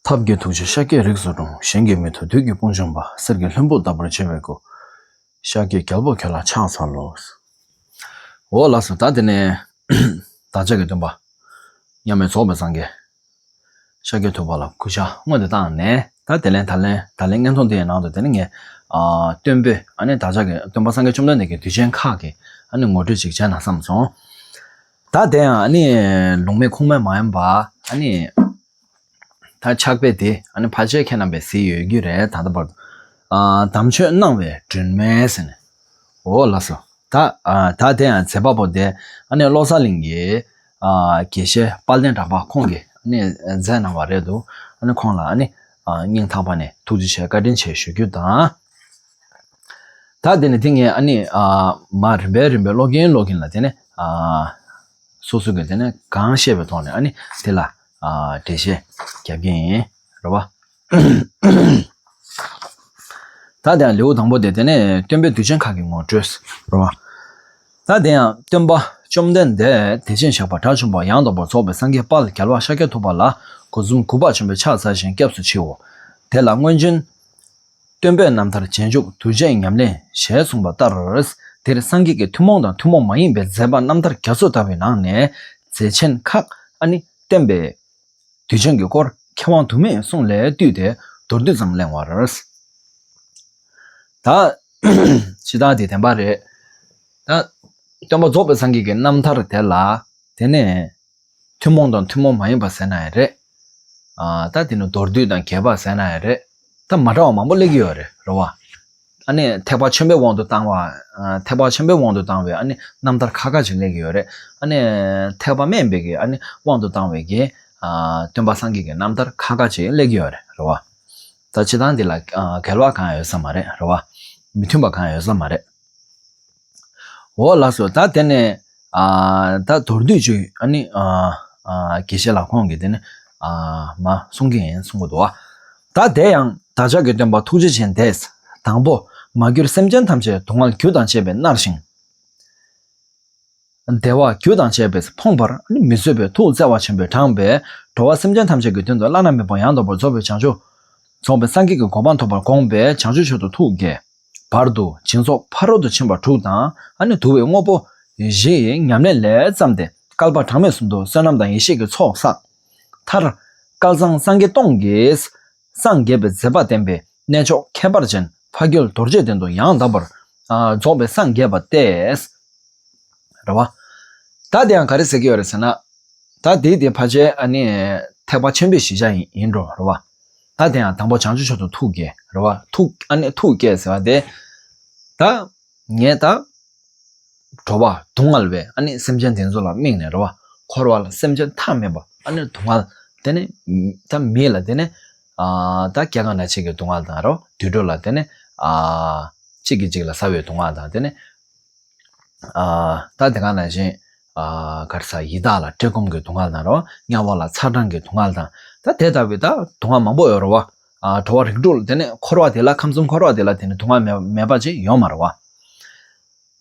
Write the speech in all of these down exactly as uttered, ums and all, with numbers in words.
ཐབས་མཁས་ཐུགས་རྗེས་ཤཱཀྱའི་རིགས་སུ་འཁྲུངས། གཞན་གྱིས་མི་ཐུབ་བདུད་ཀྱི་དཔུང་འཇོམས་པ། གསེར་གྱི་ལྷུན་པོ་ལྟ་བུར་བྱེད་པའི་སྐུ། ཤཱཀྱའི་རྒྱལ་པོ་ཁྱོད་ལ་ཕྱག་འཚལ་ལོ། འོ་ལགས་སོ། ད་དེ་ནས་བདག་ཅག་གི་སྟོན་པ་མཉམ་མེད་རྫོགས་པའི་སངས་རྒྱས་ཤཱཀྱ་ཐུབ་པ་ལ་གུས་ཕྱག་སྔོན་དུ་བཏང་ནས། ད་དེ་ལན་ད་ལན་ད་ལན་མངོན་མཐོང་འདི་ཡི་ནང་དུ་དེ་ནས་ངས་ཨ་སྟོན་པའི་ཨ་ནི་བདག་ཅག་གི་སྟོན་པ་སངས་རྒྱས་བཅོམ་ལྡན་འདས་ཀྱི་དུས་ཆེན་ཁག་གི་ཨ་ནི་ངོ་སྤྲོད་ཅིག་བྱས་ན་བསམ་སོང་། ད་དེ་ཡང་ཨ་ནི་ལུང་མེད་ཁུངས་མེད་མ་ཡིན་པ་ཨ་ནི། ད་ཕྱག་དཔེ་དེ་ཨ་ནི་ཕལ་ཆེར་ཁྱེད་རྣམ་པས་གཟིགས་ཡོད་རྒྱུ་རེད། ད་ལྟ་བར་དུ། ཨ་དམ་ཆོས་གནང་བའི་སྒྲོན་མེ་ཟེར་ནས། འོ་ལགས་སོ། ད་ཨ་ད་དེ་ཡང་མཛད་པ་པོ་དེ་ཨ་ནི་བློ་གསལ་གླིང་གི་ཨ་དགེ་བཤེས་དཔལ་ལྡན་གྲགས་པ་ཁོང་གིས་ཨ་ནི་མཛད་གནང་བ་རེད་འདུག་ཨ་ནི་ཁོང་ལ་ཨ་ནི་ཨ་སྙིང་ཐག་པ་ནས་ཐུགས་རྗེ་ཆེ་བཀའ་དྲིན་ཆེ་ཞུ་རྒྱུ་དང་། ད་དེ་ནས་དེ་ངས་ཨ་ནི་ཨ་མ་རིམ་པས་རིམ་པས་ཀློག་གིན་ཀློག་གིན་ལ་དེ་ནས་ཨ་སོ་སོ་གི་དེ་ནས་གང་ཤེས་པའི་ཐོག་ནས་ཨ་ནི་དེ་ལ་ཨ་འགྲེལ་བཤད་རྒྱབ་ཀྱི་ཡིན་རེད་བ། ད་དེ་ཡང་ལེའུ་དང་པོ་དེ་དེ་ནས་སྟོན་པའི་དུས་ཆེན་ཁག་གི་ངོ་སྤྲོད་རེད་བ། ད་དེ་ཡང་སྟོན་པ་བཅོམ་ལྡན་འདས་དེ་བཞིན་གཤེགས་པ་དགྲ་བཅོམ་པ་ཡང་དག་པར་རྫོགས་པའི་སངས་རྒྱས་དཔལ་རྒྱལ་བ་ཤཱཀྱ་ཐུབ་པ་ལ་སྒོ་གསུམ་གུས་པ་ཆེན་པོས་ཕྱག་འཚལ་ཞིང་སྐྱབས་སུ་མཆིའོ། དེ་ལ་སྔོན་བྱོན་སྟོན་པའི་རྣམ་ཐར་རྗེས་འཇུག་གདུལ་བྱའི་ཉམས་ལེན་ཞེས་གསུངས་པ་ལྟར། འདིར་སངས་རྒྱས་ཀྱི་ཐུན་མོང་དང་ཐུན་མོང་མ་ཡིན་པའི་མཛད་པ་རྣམ་ཐར་རྒྱ་མཚོ་ལྟ་བུའི་ནང་ནས་མཛད་ཆེན་ཁག་ཨ་ནི་བསྟན་པའི་དུས་ཆེན་གྱི་སྐོར་མཁས་དབང་དུ་མའི་གསུང་ལས་བཏུས་ཏེ་མདོར་བསྡུས་ཙམ་གླེང་བར། ད་སྤྱིར་བཏང་དེ་བདེན་པ་རེད། ད་སྟོན་པ་རྫོགས་པའི་སངས་རྒྱས་ཀྱི་རྣམ་ཐར་དེ་ལ་དེ་ནས་ཐུན་མོང་དང་ཐུན་མོང་མ་ཡིན་པ་ཟེར་ན་ཡང་རེད། ཨ་ད་དེ་ནི་མདོར་བསྡུས་དང་རྒྱས་པ་ཟེར་ན་ཡང་རེད། ད་མ་འདྲ་བ་མང་པོ་སླེབས་ཀྱི་ཡོད་རེད་རེད་བ། ཨ་ནི་ཐེག་པ་ཆེན་པོའི་དབང་དུ་བཏང་བ། ཨ་ཐེག་པ་ཆེན་པོའི་དབང་དུ་བཏང་བའི་ཨ་ནི་རྣམ་ཐར་ཁ་ཁ་ཅིག་སླེབས་ཀྱི་ཡོད་རེད། ཨ་ནི་ཐེག་པ་དམན་པའི་གི་ཨ་ནི་དབང་དུ་བཏང་བའི་གི་ཨ་སྟོན་པ་སངས་རྒྱས་ཀྱི་རྣམ་ཐར་ཁ་ཁ་ཅིག་སླེབས་ཀྱི་ཡོད་རེད་རེད་བ། ད་སྤྱིར་བཏང་འདི་ལ་ཨ་འགལ་བ་གང་ཡང་ཡོད་ས་མ་རེད་རེད་བ། མི་མཐུན་པ་གང་ཡང་ཡོད་ས་མ་རེད། འོ་ལགས་སོ། ད་དེ་ནས་ཨ་ད་མདོར་བསྡུས་ཅིག་ཨ་ནི་ཨ་ཨ་དགེ་བཤེས་ལགས་ཁོང་གིས་དེ་ནས་ཨ་མ་གསུང་གི་ཡིན་གསུང་གི་འདུག་བ། ད་དེ་ཡང་བདག་ཅག་གི་སྟོན་པ་ཐུགས་རྗེ་ཅན་དེས་དང་པོ་མ་གྱུར་སེམས་ཅན་ཐམས་ཅད་སྡུག་བསྔལ་རྒྱུ་དང་བཅས་པས་མནར་ཞིང་། བདེ་བ་རྒྱུ་དང་བཅས་པས་ཕོངས་པར་མི་བཟོད་པའི་ཐུགས་བརྩེ་བ་ཆེན་པོས་དྲངས་པས། འགྲོ་བ་སེམས་ཅན་ཐམས་ཅད་ཀྱི་དོན་དུ་བླ་ན་མེད་པ་ཡང་དག་པར་རྫོགས་པའི་བྱང་ཆུབ། རྫོགས་པའི་སངས་རྒྱས་ཀྱི་གོ་འཕང་ཐོབ་པར་དགོངས་པས་བྱང་ཆུབ་མཆོག་ཏུ་ཐུགས་བསྐྱེད། བར་དུ་སྦྱིན་སོགས་ཕ་རོལ་ཏུ་ཕྱིན་པ་དྲུག་དང་ཨ་ནི་དུ་བའི་དངོས་པོ་བཞིའི་ཉམས་ལེན་ལས་བརྩམས་ཏེ་བསྐལ་པ་གྲངས་མེད་གསུམ་དུ་བསོད་ནམས་དང་ཡེ་ཤེས་ཀྱི་ཚོགས་བསགས། མཐར་བསྐལ་བཟང་སངས་རྒྱས་སྟོང་གིས་སངས་རྒྱས་པའི་མཛད་པ་བསྟན་པའི་གནས་མཆོག་ཁྱད་པར་ཅན་འཕགས་རྒྱལ་རྡོ་རྗེ་གདན་དུ་ཡང་དག་པར་ཨ་རྫོགས་པའི་སངས་རྒྱས་པ་སྟེ། རེད་བ། ད་དེ་ཡང་ག་རེ་ཟེར་གྱི་ཡོད་རེད་ཟེར་ན། ད་དེ་དེ་ཕལ་ཆེར་ཨ་ནི་ཐེག་པ་ཆེན་པོའི་གཞིར་བཞག་ཡིན་ཡིན་འགྲོ་རེད་བ། ད་དེ་ཡང་དང་པོ་བྱང་ཆུབ་མཆོག་ཏུ་ཐུགས་བསྐྱེད་རེད་བ། ཐུགས་ཨ་ནི་ཐུགས་བསྐྱེད་ཟེར་བ་དེ། ད་ངས་ད་འགྲོ་བ་སྡུག་བསྔལ་བའི་ཨ་ནི་སེམས་ཅན་དེ་ཚོ་ལ་དམིགས་ནས་རེད་བ། འཁོར་བ་ལ་སེམས་ཅན་མཐའ་མེད་པ་ཨ་ནི་སྡུག་བསྔལ་དེ་ནི་ད་མི་ལ་དེ་ནི་ཨ་ད་སྐྱེ་རྒ་ན་འཆི་གི་སྡུག་བསྔལ་དང་རེད་བ། དུད་འགྲོ་ལ་དེ་ནི་ཨ་གཅིག་གིས་གཅིག་ལ་ཟ་བའི་སྡུག་བསྔལ་དང་དེ་ནི། ཨ་ད་དེ་ག་ནང་བཞིན་ཨ་ག་རེ་ཟ་ཡི་དྭགས་ལ་བཀྲེས་སྐོམ་གྱི་སྡུག་བསྔལ་དང་རོ། དམྱལ་བ་ལ་ཚ་གྲང་གི་སྡུག་བསྔལ་དང་། ད་དེ་ལྟ་བུའི་ད་སྡུག་བསྔལ་མང་པོ་ཡོད་རེད་བ། ཨ་འགྲོ་བ་རིགས་དྲུག་ལ་དེ་ནས་འཁོར་བ་དེ་ལ་ཁམས་གསུམ་འཁོར་བ་དེ་ལ་དེ་ནས་སྡུག་བསྔལ་མེད་མེད་པ་ཅིག་ཡོད་མ་རེད་བ།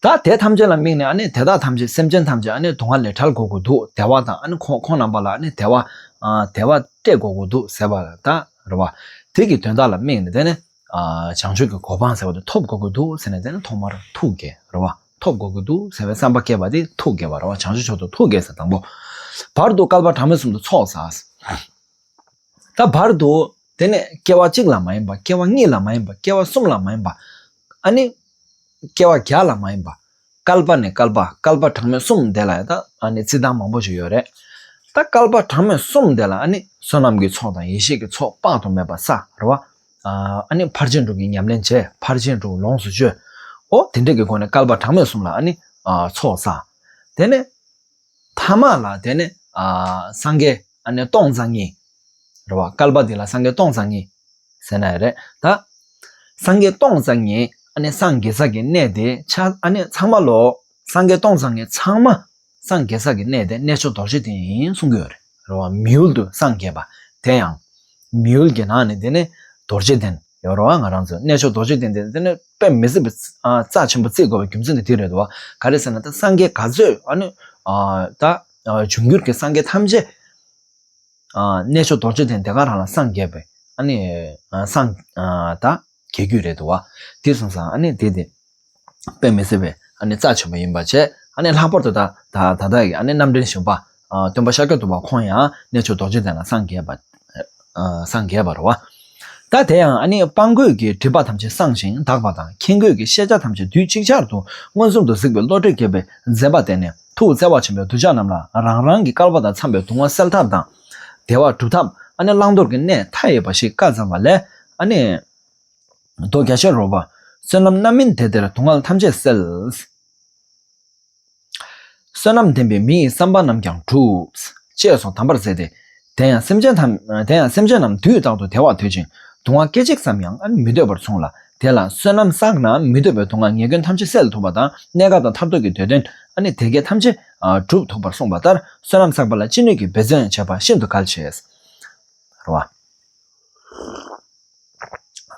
ད་དེ་ཐམས་ཅད་ལ་དམིགས་ནས་ཨ་ནི་དེ་དག་ཐམས་ཅད་སེམས་ཅན་ཐམས་ཅད་ཨ་ནི་སྡུག་བསྔལ་ལས་བྲལ་དགོས་ཀྱི་འདུག་བདེ་བ་དང་ཨ་ནི་ཁོང་ཁོང་རྣམ་པ་ལ་ཨ་ནི་བདེ་བ་ཨ་བདེ་བ་སྤྲད་དགོས་ཀྱི་འདུག་ཟེར་བ་ལ་ད་རེད་བ། དེ་གི་དོན་དག་ལ་དམིགས་ནས་དེ་ནས། ཨ་བྱང་ཆུབ་ཀྱི་གོ་འཕང་ཟེར་བ་དེ་ཐོབ་དགོས་ཀྱི་འདུག་ཟེར་ནས་དེ་ནི་ཐོག་མར་ཐུགས་བསྐྱེད་རེད་བ། ཐོབ་དགོས་ཀྱི་འདུག་ཟེར་བའི་བསམ་པ་བསྐྱེད་པ་དེ་ཐུགས་བསྐྱེད་པ་རེད་བ། བྱང་ཆུབ་མཆོག་ཏུ་ཐུགས་བསྐྱེད་ཟེར་དང་པོ། བར་དུ་བསྐལ་པ་གྲངས་མེད་གསུམ་དུ་ཚོགས་བསགས། ད་བར་དུ་དེ་ནས་སྐྱེ་བ་གཅིག་ལ་མ་ཡིན་པ། སྐྱེ་བ་གཉིས་ལ་མ་ཡིན་པ། སྐྱེ་བ་གསུམ་ལ་མ་ཡིན་པ། ཨ་ནི་སྐྱེ་བ་བརྒྱ་ལ་མ་ཡིན་པ། བསྐལ་པ་ནས་བསྐལ་པ། བསྐལ་པ་གྲངས་མེད་གསུམ་དེ་ལ་ཡང་ད་ཨ་ནི་རྩི་སྟངས་མང་པོ་ཞིག་ཡོད་རེད། ད་བསྐལ་པ་གྲངས་མེད་གསུམ་དེ་ལ་ཨ་ནི་བསོད་ནམས་ཀྱི་ཚོགས་དང་ཡེ་ཤེས་ཀྱི་ཚོགས་དཔག་ཏུ་མེད་པ་བསགས་རེད་བ། ཨ་ནི་ཕར་ཕྱིན་དྲུག་གི་ཉམས་ལེན་བྱས། ཕར་ཕྱིན་དྲུག་ལོངས་སུ་སྤྱོད། འོ་དེ་འདྲས་ཀྱི་སྒོ་ནས་བསྐལ་པ་གྲངས་མེད་གསུམ་ལ་ཨ་ནི་ཚོགས་བསགས། དེ་ནས་ཐ་མ་ལ་དེ་ནས་སངས་རྒྱས་ཨ་ནི་སྟོང་རྩ་གཉིས་རེད་བ། བསྐལ་པ་འདི་ལ་སངས་རྒྱས་སྟོང་རྩ་གཉིས་ཟེར་ན་ཡང་རེད་ད། སངས་རྒྱས་སྟོང་རྩ་གཉིས་ཨ་ནི་སངས་རྒྱས་ས་གི་གནས་དེ་ཆ་ཨ་ནི་ཚང་མ་ལོ། སངས་རྒྱས་སྟོང་རྩ་གཉིས་ཚང་མ་སངས་རྒྱས་ས་གི་གནས་དེ་གནས་མཆོག་རྡོ་རྗེ་གདན་ཡིན་གསུང་གི་ཡོད་རེད་རེད་བ། མི་ཡུལ་དུ་སངས་རྒྱས་པ། དེ་ཡང་མི་ཡུལ་གྱི་ནང་ནས་དེ་ནི་རྡོ་རྗེ་གདན་ཡོད་རེད་བ། ང་རང་ཚོ་གནས་མཆོག་རྡོ་རྗེ་གདན་དེ་དེ་ནི་དཔེ་མི་སྲིད་པའི་རྩ་ཆེན་པོ་བརྩི་དགོས་པའི་རྒྱུ་མཚན་དེ་དེ་རེད་བ། ག་རེ་ཟེར་ན་ད་སངས་རྒྱས་ག་ཚོད་ཨ་ནི་ད་འབྱུང་འགྱུར་གྱི་སངས་རྒྱས་ཐམས་ཅད། ཨ་གནས་མཆོག་རྡོ་རྗེ་གདན་དེ་ག་རང་ལ་སངས་རྒྱས་པའི་ཨ་ནི་ཨ་སངས་ཨ་ད་རྒྱས་རྒྱུད་རེད་འདུག་བ། དེ་སོང་ཙང་ཨ་ནི་དེ་དེ་དཔེ་མི་སྲིད་པའི་ཨ་ནི་རྩ་ཆེན་པོ་ཡིན་པ་བྱས། ཨ་ནི་ལྷག་པར་དུ་ད་ད་ད་ལྟ་གི་ཨ་ནི་རྣམ་འདྲེན་གཞོན་པ་ཨ་སྟོན་པ་ཤཱཀྱ་ཐུབ་པ་ཁོང་ཡང་གནས་མཆོག་རྡོ་རྗེ་གདན་ལ་སངས་རྒྱས་པ་ཨ་སངས་རྒྱས་པ་རེད་བ། ད་དེ་ཡང་ཨ་ནི་དཔང་རྒོད་ཀྱི་སྒྲིབ་པ་ཐམས་ཅད་སངས་ཤིང་དག་པ་དང་། མཁྱེན་རྒོད་ཀྱི་ཤེས་བྱ་ཐམས་ཅད་དུས་གཅིག་ཅར་དུ་མངོན་སུམ་དུ་གཟིགས་པའི་བློ་གྲོས་རྒྱས་པའི་མཛད་པ་དེ་ནི་ཐུགས་བརྩེ་བ་ཆེན་པོས་གདུལ་བྱ་རྣམས་ལ་རང་རང་གི་བསྐལ་པ་དང་འཚམས་པའི་སྡུག་བསྔལ་སེལ་ཐབས་དང་། བདེ་བ་སྒྲུབ་ཐབས་ཨ་ནི་བླང་དོར་གྱི་གནད་མཐའ་ཡས་པ་ཞིག་བཀའ་སྩལ་བ་ལས། ཨ་ནི་མདོ་རྒྱ་ཆེར་རོལ་པ། བསོད་ནམས་རྣམ་སྨིན་དེ་དེར་སྡུག་བསྔལ་ཐམས་ཅད་སེལ། བསོད་ནམས་ལྡན་པའི་མི་ཡི་བསམ་པ་རྣམས་ཀྱང་འགྲུབ། ཅེས་སོགས་དམ་པར་མཛད་དེ། དེ་ཡང་སེམས་ཅན་ཐམས་དེ་ཡང་སེམས་ཅན་རྣམས་དུས་རྟག་ཏུ་བདེ་བ་འདོད་ཅིང་སྡུག་བསྔལ་སྐད་ཅིག་ཙམ་ཡང་མི་འདོད་པར་གསུངས་ལ། དེ་ལ་བསོད་ནམས་བསགས་ན་མི་འདོད་པའི་སྡུག་བསྔལ་ཉེས་སྐྱོན་ཐམས་ཅད་སེལ་ཐུབ་པ་དང་། གནས་སྐབས་དང་མཐར་ཐུག་གི་འདོད་དོན་ཨ་ནི་དེ་སྐད་ཐམས་ཅད་སྒྲུབ་ཐུབ་པར་གསུངས་པ་ལྟར། བསོད་ནམས་བསགས་པ་ལ་ཅི་ནུས་ཀྱིས་འབད་བརྩོན་བྱེད་པ་ཤིན་ཏུ་གལ་ཆེ། རེད་བ།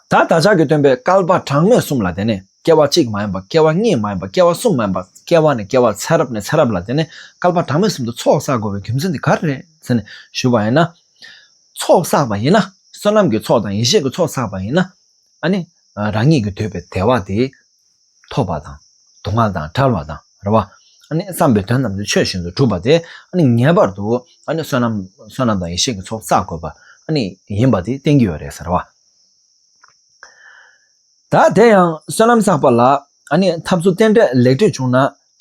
ད་བདག་ཅག་གི་སྟོན་པས་བསྐལ་པ་གྲངས་མེད་གསུམ་ལ་དེ་ནས་སྐྱེ་བ་གཅིག་མ་ཡིན་པ། སྐྱེ་བ་གཉིས་མ་ཡིན་པ། སྐྱེ་བ་གསུམ་མ་ཡིན་པ། སྐྱེ་བ་ནས་སྐྱེ་བ། ཚེ་རབས་ནས་ཚེ་རབས་ལ་དེ་ནས་བསྐལ་པ་གྲངས་མེད་གསུམ་དུ་ཚོགས་བསགས་དགོས་པའི་རྒྱུ་མཚན་དེ་ག་རེ་རེད་ཟེར་ནས་ཞུས་པ་ཡིན་ན། ཚོགས་བསགས་པ་ཡིན་ན། བསོད་ནམས་ཀྱི་ཚོགས་དང་ཡེ་ཤེས་ཀྱི་ཚོགས་བསགས་པ་ཡིན་ན། ཨ་ནི་རང་ཉིད་ཀྱི་འདོད་པའི་བདེ་བ་དེ་ཐོབ་པ་དང་། སྡུག་བསྔལ་དང་བྲལ་བ་དང་རེད་བ། ཨ་ནི་བསམ་པའི་དོན་རྣམས་ཀྱི་ཆོས་བཞིན་དུ་གྲུབ་པ་དེ་ཨ་ནི་ངེས་པར་དུ་ཨ་ནི་བསོད་ནམས་བསོད་ནམས་དང་ཡེ་ཤེས་ཀྱི་ཚོགས་བསགས་དགོས་པ་ཨ་ནི་ཡིན་པ་དེ་བསྟན་གྱི་ཡོད་རེད་ཟེར་བ། ད་དེ་ཡང་བསོད་ནམས་བསགས་པ་ལ་ཨ་ནི་འཐབ་རྩོད་རྟེན་འབྲེལ་ལེགས་འགྲིག་བྱུང་ན་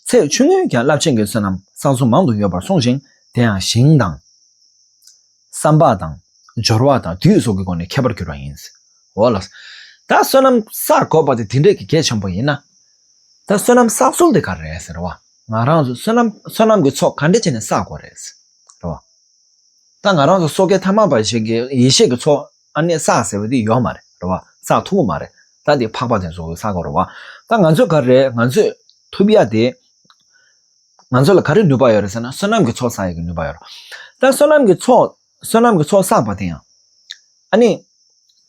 ཚེ་ཆུང་ངུས་ཀྱང་རླབས་ཆེན་གྱི་བསོད་ནམས་བསགས་ཚུལ་མང་དུ་ཡོད་པར་གསུངས་ཤིང་། དེ་ཡང་ཞིང་དང་། བསམ་པ་དང་། སྦྱོར་བ་དང་དུས་སོགས་ཀྱི་སྒོ་ནས་ཁྱད་པར་གྱུར་པ་ཡིན། འོ་ལགས། ད་བསོད་ནམས་བསགས་དགོས་པ་དེ་དེ་འདྲས་ཀྱི་གལ་ཆེན་པོ་ཡིན་ན། ད་བསོད་ནམས་བསགས་སྲོལ་དེ་ག་རེ་རེད་ཟེར་བ། ང་རང་ཚོ་བསོད་ནམས་བསོད་ནམས་ཀྱི་ཚོགས་ག་འདྲས་བྱས་ནས་བསགས་དགོས་རེད་ཟེར་བ། ད་ང་རང་ཚོ་སོ་སྐྱེ་ཐ་མལ་པ་ཞིག་གིས་ཡེ་ཤེས་ཀྱི་ཚོགས་ཨ་ནི་བསགས་ཟེར་བ་དེ་ཡོད་མ་རེད་རེད་བ། བསགས་ཐུབ་ཀྱི་མ་རེད། ད་དེ་འཕགས་པ་དེ་ཚོ་གིས་བསགས་དགོས་རེད་བ། ད་ང་ཚོས་ག་རེ་རེད། ང་ཚོས་ཐུབ་ཡ་དེ། ང་ཚོ་ལ་ག་རེ་ནུས་པ་ཡོད་རེད་ཟེར་ན། བསོད་ནམས་ཀྱི་ཚོགས་བསགས་ཡག་གི་ནུས་པ་ཡོད་རེད། ད་བསོད་ནམས་ཀྱི་ཚོགས་བསོད་ནམས་ཀྱི་ཚོགས་བསགས་པ་དེ་ཡང་ཨ་ནི་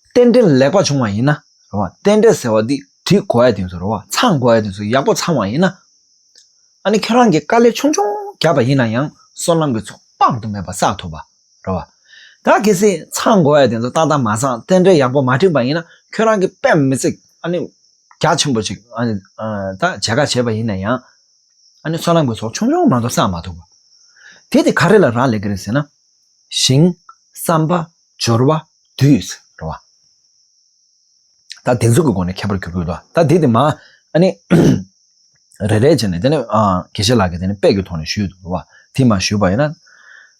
རྟེན་འབྲེལ་ལེགས་པ་བྱུང་བ་ཡིན་ན་རེད་བ། རྟེན་འབྲེལ་ཟེར་བ་འདི་འགྲིག་དགོས་ཡ་དེ་ཚོ་རེད་བ། ཚང་དགོས་ཡ་དེ་ཚོ་ཡག་པོ་ཚང་བ་ཡིན་ན། ཨ་ནི་ཁྱོད་རང་གིས་དཀའ་ལས་ཆུང་ཆུང་བརྒྱབ་པ་ཡིན་ན་ཡང་བསོད་ནམས་ཀྱི་ཚོགས་དཔག་ཏུ་མེད་པ་བསགས་ཐུབ་པ་རེད་བ། ད་གལ་སྲིད་ཚང་དགོས་ཡ་དེ་ཚོ་ཏག་ཏག་མ་ཚང་། རྟེན་འབྲེལ་ཡག་པོ་མ་འགྲིག་པ་ཡིན་ན་ཁྱོད་རང་གིས་དཔེ་མི་སྲིད་ཨ་ནི་རྒྱ་ཆེན་པོ་ཅིག་ཨ་ནི་ད་བྱ་དགའ་བྱས་པ་ཡིན་ན་ཡང་། ཨ་ནི་བསོད་ནམས་ཀྱི་ཚོགས་ཆུང་ཆུང་མ་གཏོགས་བསགས་མ་ཐུབ་པ། དེ་དེ་ག་རེ་ལ་རག་ལས་ཀྱི་རེད་ཟེར་ན། ཞིང་། བསམ་པ། སྦྱོར་བ། དུས་རེད་བ། ད་དེ་ཚོ་གི་སྒོ་ནས་ཁྱད་པར་གྱུར་གྱི་འདུག་ད་དེ་དེ་མ་ཨ་ནི་རེ་རེ་བྱས་ནས་དེ་ནས་ཨ་དགེ་བཤེས་ལགས་ཀྱིས་དེ་ནས་དཔེ་གི་ཐོག་ནས་ཞུས་འདུག་རེད་བ། དེ་མ་ཞུས་པ་ཡིན་ན།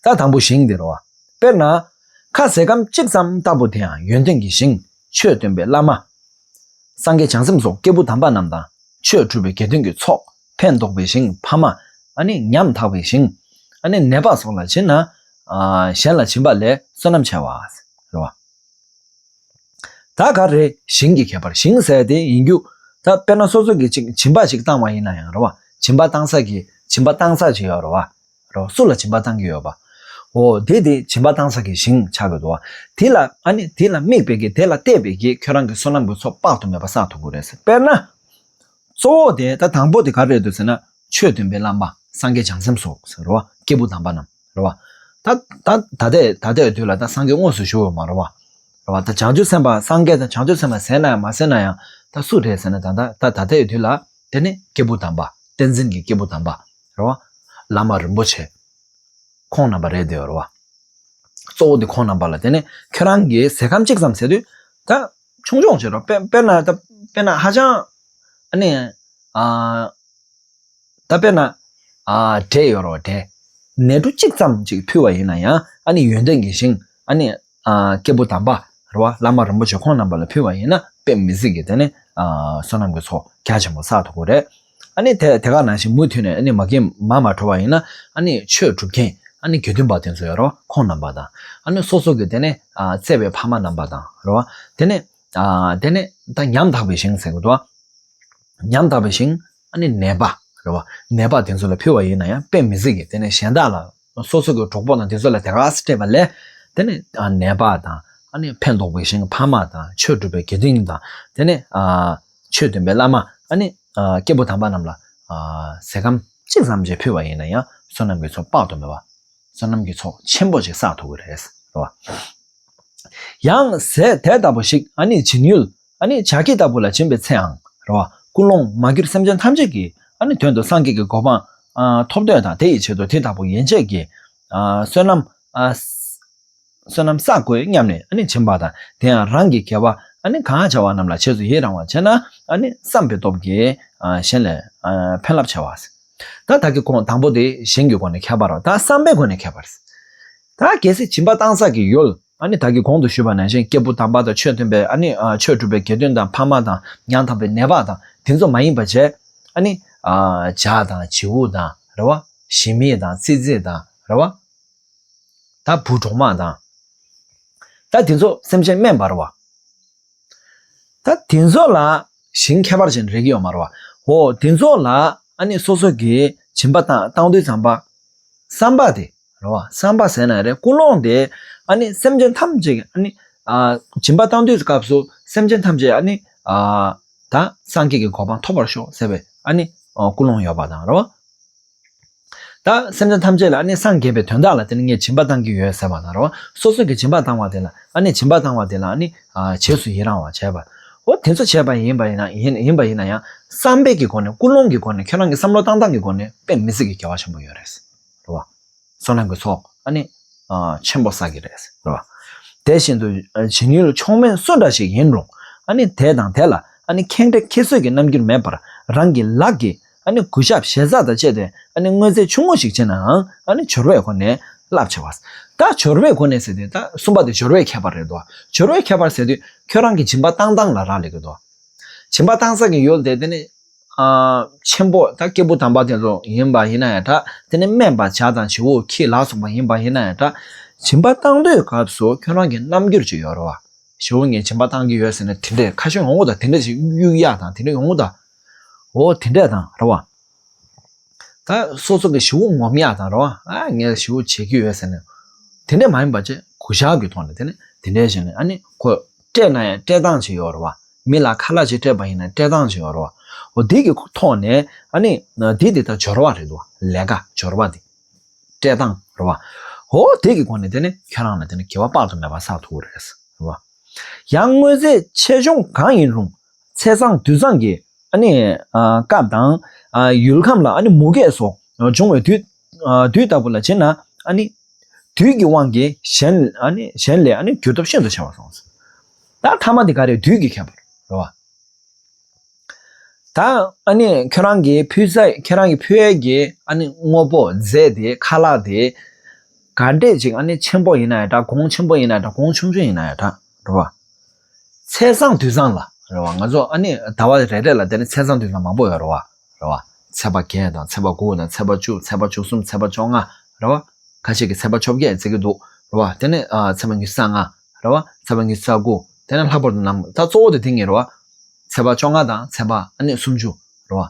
ད་དང་པོ་ཞིང་དེ་རེད་བ། དཔེར་ན། ཁ་ཟས་སྐམ་གཅིག་ཙམ་ལྟ་བུ་དེ་ཡང་ཡོན་ཏན་གྱི་ཞིང་། ཆོས་སྟོན་པའི་བླ་མ། སངས་རྒྱས་བྱང་སེམས་སོགས་སྐྱེས་བུ་དམ་པ་རྣམས་དང་། ཆོས་སྒྲུབ་པའི་དགེ་འདུན་གྱི་ཚོགས། ཕན་འདོགས་པའི་ཞིང་། ཕ་མ། ཨ་ནི་ཉམ་ཐག་པའི་ཞིང་། ཨ་ནི་ནད་པ་སོགས་ལ་བྱིན་ན། ཨ་གཞན་ལ་བྱིན་པ་ལས་བསོད་ནམས་ཆེ་བ། རེད་བ། ད་ག་རེ་ཞིང་གི་ཁྱད་པར། ཞིང་ཟེར་དེ་ཡིན་རྒྱུ། ད་དཔེར་ན་སོ་སོ་གི་ཅིག་སྦྱིན་པ་ཞིག་བཏང་བ་ཡིན་ན་ཡང་རེད་བ། སྦྱིན་པ་བཏང་ས་གི་སྦྱིན་པ་བཏང་ས་ཅིག་ཡོད་རེད་བ། རོ། སུ་ལ་སྦྱིན་པ་བཏང་གི་ཡོད་པ། འོ་དེ་དེ་སྦྱིན་པ་བཏང་ས་གི་ཞིང་ཆགས་ཀྱི་འདུག་བ། དེ་ལ་ཨ་ནི་དེ་ལ་དམིགས་པའི་གི་དེ་ལ་བལྟས་པའི་གི་ཁྱོད་རང་གི་བསོད་ནམས་ཀྱི་ཚོགས་དཔག་ཏུ་མེད་པ་བསགས་ཐུབ་ཀྱི་རེད་ཟེར། དཔེར་ན། གཙོ་བོ་དེ་ད་དང་པོ་དེ་ག་རེ་རེད་འདུག་ཟེར་ན། ཆོས་སྟོན་པའི་བླ་མ་སངས་རྒྱས་བྱང་སེམས་སོགས་ཟེར་རོ། སྐྱེས་བུ་དམ་པ་རྣམས་རེད་བ། ད་ད་ད་ལྟའི་ད་ལྟའི་དུས་ལ་ད་སངས་རྒྱས་དངོས་སུ་བཞུགས་ཡོད་མ་རེད་བ། རེད་བ། ད་བྱང་ཆུབ་སེམས་དཔའ་སངས་རྒྱས་དང་བྱང་ཆུབ་སེམས་དཔའ་ཟེར་ན་ཡང་མ་ཟེར་ན་ཡང་ད་སུ་རེད་ཟེར་ན། ད་ད་ད་ད་ལྟའི་དུས་ལ་དེ་ནི་སྐྱེས་བུ་དམ་པ། བསྟན་འཛིན་གྱི་སྐྱེས་བུ་དམ་པ། རེད་བ། བླ་མ་རིན་པོ་ཆེ། ཁོང་རྣམ་པ་རེད་དེ་རེད་བ། གཙོ་བོ་དེ་ཁོང་རྣམ་པ་ལ་དེ་ནི་ཁྱོད་རང་གིས་ཟས་སྐམ་གཅིག་ཙམ་ཟེར་དུས་ད་ཆུང་ཆུང་བྱེད་རོགས། དཔེ་དཔེར་ན་ད་དཔེར་ན་ཧ་ཅང་ཨ་ནི་ཨ། ད་དཔེར་ན། ཨ་འབྲས་ཡོད་རེད་བ། འབྲས། ནས་འབྲུ་གཅིག་ཙམ་ཅིག་ཕུལ་བ་ཡིན་ན་ཡང་ཨ་ནི་ཡོན་ཏན་གྱི་ཞིང་། ཨ་ནི་ཨ་སྐྱེས་བུ་དམ་པ་རེད་བ། བླ་མ་རིན་པོ་ཆེ་ཁོང་རྣམ་པ་ལ་ཕུལ་བ་ཡིན་ན་དཔེ་མི་སྲིད་ཀྱི་དེ་ནི་ཨ་བསོད་ནམས་ཀྱི་ཚོགས་རྒྱ་ཆེན་པོ་བསགས་ཐུབ་ཀྱི་རེད། ཨ་ནི་དེ་དེ་ག་ནང་བཞིན་མུ་མཐུད་ནས་ཨ་ནི་མ་གིན་མ་མ་གྲོལ་བ་ཡིན་ན་ཨ་ནི་ཆོས་སྒྲུབ་མཁན་ཨ་ནི་དགེ་འདུན་པ་དེ་ཚོ་ཡོད་རེད་བ། ཁོང་རྣམ་པ་དང་། ཨ་ནི་སོ་སོ་གི་དེ་ནི་ཨ་བཙས་པའི་ཕ་མ་རྣམ་པ་དང་རེད་བ། དེ་ནི་ཨ་དེ་ནི་ད་ཉམ་ཐག་པའི་ཞིང་ཟེར་གི་འདུག་བ། ཉམ་ཐག་པའི་ཞིང་། ཨ་ནི་ནད་པ་རེད་བ། ནད་པ་དེ་ཚོ་ལ་ཕུལ་བ་ཡིན་ན་ཡང་དཔེ་མི་སྲིད་ཀྱི་དེ་ནས་གཞན་དག་ལ་སོ་སོ་གི་གྲོགས་པོ་དང་དེ་ཚོ་ལ་དེ་ག་སྤྲད་པ་ལས། དེ་ནས་ཨ་ནད་པ་དང་། ཨ་ནི་ཕན་འདོགས་པའི་ཞིང་ཕ་མ་དང་། ཆོས་སྒྲུབ་པའི་དགེ་འདུན་དང་། དེ་ནས་ཨ་ཆོས་སྟོན་པའི་བླ་མ། ཨ་ནི་ཨ་སྐྱེས་བུ་དམ་པ་རྣམས་ལ་ཨ་ཟས་སྐམ་གཅིག་ཙམ་ཅིག་ཕུལ་བ་ཡིན་ན་ཡང་བསོད་ནམས་ཀྱི་ཚོགས་དཔག་ཏུ་མེད་པ། བསོད་ནམས་ཀྱི་ཚོགས་ཆེན་པོ་ཞིག་བསགས་ཐུབ་ཀྱི་རེད། རེད་བ། ཡང་ཟས་དེ་ལྟ་བུ་ཞིག་ཨ་ནི་བྱིན་ཡུལ་ཨ་ནི་བྱ་ཁྱི་ལྟ་བུ་ལ་བྱིན་པའི་ཚེའང་རེད་བ། ཀུན་སློང་མ་གྱུར་སེམས་ཅན་ཐམས་ཅད་ཀྱི་ཨ་ནི་དོན་དུ་སངས་རྒྱས་ཀྱི་གོ་འཕང་ཨ་ཐོབ་འདོད་དང་དེ་ཡི་ཆེད་དུ་དེ་ལྟ་བུ་ཡན་ཆད་ཀྱི་ཨ་བསོད་ནམས་ཨ་བསོད་ནམས་བསགས་དགོས་སྙམ་ནས་ཨ་ནི་བྱིན་པ་དང་དེ་ཡང་རང་གི་དགེ་བ་ཨ་ནི་གང་བྱ་བ་རྣམས་ལ་རྗེས་སུ་ཡི་རང་བར་བྱས་ན་ཨ་ནི་བསམ་པའི་སྟོབས་ཀྱིས་ཨ་གཞན་ལ་ཨ་ཕན་རླབས་ཆེ་བ། ད་ད་གི་གོང་དང་པོ་དེ་གཞན་གྱི་སྒོ་ནས་ཁྱད་པར་རོ། ད་བསམ་པའི་སྒོ་ནས་ཁྱད་པར། ད་གལ་སྲིད་སྦྱིན་པ་བཏང་ས་གི་ཡུལ་ཨ་ནི་ད་གི་གོང་དུ་ཞུས་པ་ནང་བཞིན་སྐྱེས་བུ་དམ་པ་དང་ཆོས་སྟོན་པའི་ཨ་ནི་ཨ་ཆོས་སྒྲུབ་པའི་དགེ་འདུན་དང་ཕ་མ་དང་ཡང་དག་པའི་ནད་པ་དང་དེ་ཚོ་མ་ཡིན་པ་བྱས་ཨ་ནི་ཨ་བྱ་དང་བྱིའུ་དང་རེད་བ། ཞི་མི་དང་ཙི་ཙི་དང་རེད་བ། ད་བུ་གྲོག་མ་དང་། ད་དེ་ཚོ་སེམས་ཅན་དམན་པ་རེད་བ། ད་དེ་ཚོ་ལ་ཞིང་ཁྱད་པར་ཅན་རེག་གི་ཡོད་མ་རེད་བ། འོ་དེ་ཚོ་ལ་ཨ་ནི་སོ་སོ་གི་སྦྱིན་པ་བཏང་བཏང་དུས་ཙམ་པ། བསམ་པ་དེ་རེད་བ། བསམ་པ་ཟེར་ན་རེད། ཀུན་སློང་དེ་ཨ་ནི་སེམས་ཅན་ཐམས་ཅད་ཀྱི་ཨ་ནི་ཨ་སྦྱིན་པ་བཏང་དུས་སྐབས་སུ་སེམས་ཅན་ཐམས་ཅད་ཨ་ནི་ཨ་ད་སངས་རྒྱས་ཀྱི་གོ་འཕང་ཐོབ་པར་ཤོག་ཟེར་བའི་ཨ་ནི་ཨ་ཀུན་སློང་ཡོད་པ་དང་རེད་བ། ད་སེམས་ཅན་ཐམས་ཅད་ལ་ཨ་ནི་སངས་རྒྱས་པའི་དོན་དག་ལ་དེ་ནི་ངས་སྦྱིན་པ་བཏང་གི་ཡོད་ཟེར་བ་དང་རེད་བ། སོ་སོ་གི་སྦྱིན་པ་བཏང་བ་དེ་ལ་ཨ་ནི་སྦྱིན་པ་བཏང་བ་དེ་ལ་ཨ་ནི་ཨ་རྗེས་སུ་ཡི་རང་བ་བྱས་པ། འོ་དེ་ཚོ་བྱས་པ་ཡིན་པ་ཡིན་ན་ཡིན་ཡིན་པ་ཡིན་ན་ཡང་བསམ་པའི་གི་སྒོ་ནས་ཀུན་སློང་གི་སྒོ་ནས་ཁྱོད་རང་གི་བསམ་བློ་བཏང་སྟངས་ཀྱི་སྒོ་ནས་དཔེ་མི་སྲིད་ཀྱི་དགེ་བ་ཆེན་པོ་ཡོད་རེད། རེད་བ། བསོད་ནམས་ཀྱི་ཚོགས་ཨ་ནི་ཨ་ཆེན་པོ་བསགས་ཀྱི་རེད། རེད་བ། དེ་བཞིན་དུ་ཨ་བྱིན་ཡུལ་མཆོག་དམན་སུ་འདྲ་ཞིག་ཡིན་རུང་ཨ་ནི་དེ་དང་དེ་ལ་ཨ་ནི་ཁེངས་དྲེགས་ཁྱད་གསོད་ཀྱི་རྣམ་འགྱུར་མེད་པར་རང་གི་ལག་གིས་ཨ་ནི་གུས་ཞབས་ཞེ་ས་དང་བཅས་ཏེ་ཨ་ནི་དངོས་རྫས་ཆུང་ངུ་ཞིག་བྱས་ནའང་ཨ་ནི་འབྱོར་བའི་སྒོ་ནས་རླབས་ཆེ་བ། ད་འབྱོར་བའི་སྒོ་ནས་ཟེར་དུས་ད་གསུམ་པ་དེ་འབྱོར་བའི་ཁྱད་པར་རེད་དོ། འབྱོར་བའི་ཁྱད་པར་ཟེར་དུས་ཁྱོད་རང་གི་སྦྱིན་པ་བཏང་སྟངས་ལ་རག་ལས་ཀྱི་འདུག་སྦྱིན་པ་བཏང་ས་གི་ཡུལ་དེ་དེ་ནི་ཨ་ཆེན་པོ་ད་སྐྱེས་བུ་དམ་པ་དེ་ཚོ་ཡིན་པ་ཡིན་ན་ཡང་འདྲ། དེ་ནི་དམན་པ་བྱ་དང་བྱིའུ་ཁྱི་ལ་སོགས་པ་ཡིན་པ་ཡིན་ན་ཡང་འདྲ། སྦྱིན་པ་བཏང་དུས་སྐབས་སུ་ཁྱོད་རང་གི་རྣམ་འགྱུར་ཅིག་ཡོད་རེད་བ། ཞེ་བོ་ངས་སྦྱིན་པ་བཏང་གི་ཡོད་ཟེར་ནས་དེ་འདྲས་ཁ་ཤས་ཡོང་གི་འདུག་དེ་འདྲས་ཞིག་གཡུག་ཡག་དང་དེ་འདྲས་ཡོང་གི་འདུག་འོ་དེ་འདྲས་དང་རེད་བ། ད་སོ་སོ་གི་ཞེ་བོ་ངོམ་ཡག་དང་རེད་བ། ཨ་ངས་ཞེ་བོ་བྱེད་ཀྱི་ཡོད་ཟེར་ནས། དེ་འདྲས་མ་ཡིན་པ་བྱས་གུས་ཞབས་ཀྱི་ཐོག་ནས་དེ་ནས་དེ་འདྲས་བྱས་ནས་ཨ་ནི་ཁོ་སྤྲད་ན་ཡང་སྤྲད་སྟངས་ཅིག་ཡོད་རེད་བ། མི་ལ་ཁ་ལག་ཅིག་སྤྲད་པ་ཡིན་ན་སྤྲད་སྟངས་ཅིག་ཡོད་རེད་བ། འོ་དེ་གི་ཐོག་ནས་ཨ་ནི་དེ་དེ་ད་འབྱོར་བ་རེད་འདུག་ལས་ཀ་འབྱོར་བ་དེ། སྤྲད་སྟངས་རེད་བ། འོ་དེ་གི་སྒོ་ནས་དེ་ནི་ཁྱོད་རང་ལ་དེ་ནི་དགེ་བ་དཔག་ཏུ་མེད་པ་བསགས་ཐུབ་ཀྱི་རེད། རེད་བ། ཡང་དངོས་རྫས་ཆེ་ཆུང་གང་ཡིན་རུང་ཚེས་བཟང་དུས་བཟང་གི་ཨ་ནི་ཨ་སྐབས་དང་ཨ་ཡུལ་ཁམས་ལ་ཨ་ནི་མུ་གེ་སོགས་འབྱུང་བའི་དུས་ཨ་དུས་ལྟ་བུ་ལ་བྱེད་ན་ཨ་ནི་དུས་ཀྱི་དབང་གིས་གཞན་ཨ་ནི་གཞན་ལས་ཨ་ནི་འགྱུར་སྟོབས་ཤིན་ཏུ་ཆེ་བ་སོང་། ད་ཐ་མ་དེ་ག་རེ་དུས་ཀྱི་ཁྱད་པར་རེད་བ། ད་ཨ་ནི་ཁྱོད་རང་གིས་ཕུལ་ས་ཁྱོད་རང་གིས་ཕུལ་ཡས་ཀྱི་ཨ་ནི་དངོས་པོ་རྫས་དེ་ཁ་ལག་དེ་ག་འདྲས་ཅིག་ཨ་ནི་ཆེན་པོ་ཡིན་ན་ཡང་འདྲ། གོང་ཆེན་པོ་ཡིན་ན་འདྲ། གོང་ཆུང་ཆུང་ཡིན་ན་ཡང་འདྲ་རེད་བ། ཚེས་བཟང་དུས་བཟང་ལ་རེད་བ། ང་ཚོ་ཨ་ནི་ཟླ་བ་རེ་རེ་ལ་དེ་ནི་ཚེས་བཟང་དུས་བཟང་མང་པོ་ཡོད་རེད་བ། རེད་བ། ཚེས་པ་བརྒྱད་དང་ཚེས་པ་དགུ་དང་ཚེས་པ་བཅུ། ཚེས་པ་བཅུ་གསུམ། ཚེས་པ་བཅོ་ལྔ་རེད་བ། ཁ་ཤས་ཀྱིས་ཚེས་པ་བཅོ་བརྒྱད་བརྩི་གི་འདུག་རེད་བ། དེ་ནས་ཨ་ཚེས་པ་ཉི་ཤུ་རྩ་ལྔ་རེད་བ། ཚེས་པ་ཉི་ཤུ་རྩ་དགུ། དེ་ནས་ལྷག་པར་དུ་གནམ། ད་གཙོ་བོ་དེ་དེ་གཉིས་རེད་བ། ཚེས་པ་བཅོ་ལྔ་དང་ཚེས་པ་ཨ་ནི་སུམ་ཅུ་རེད་བ།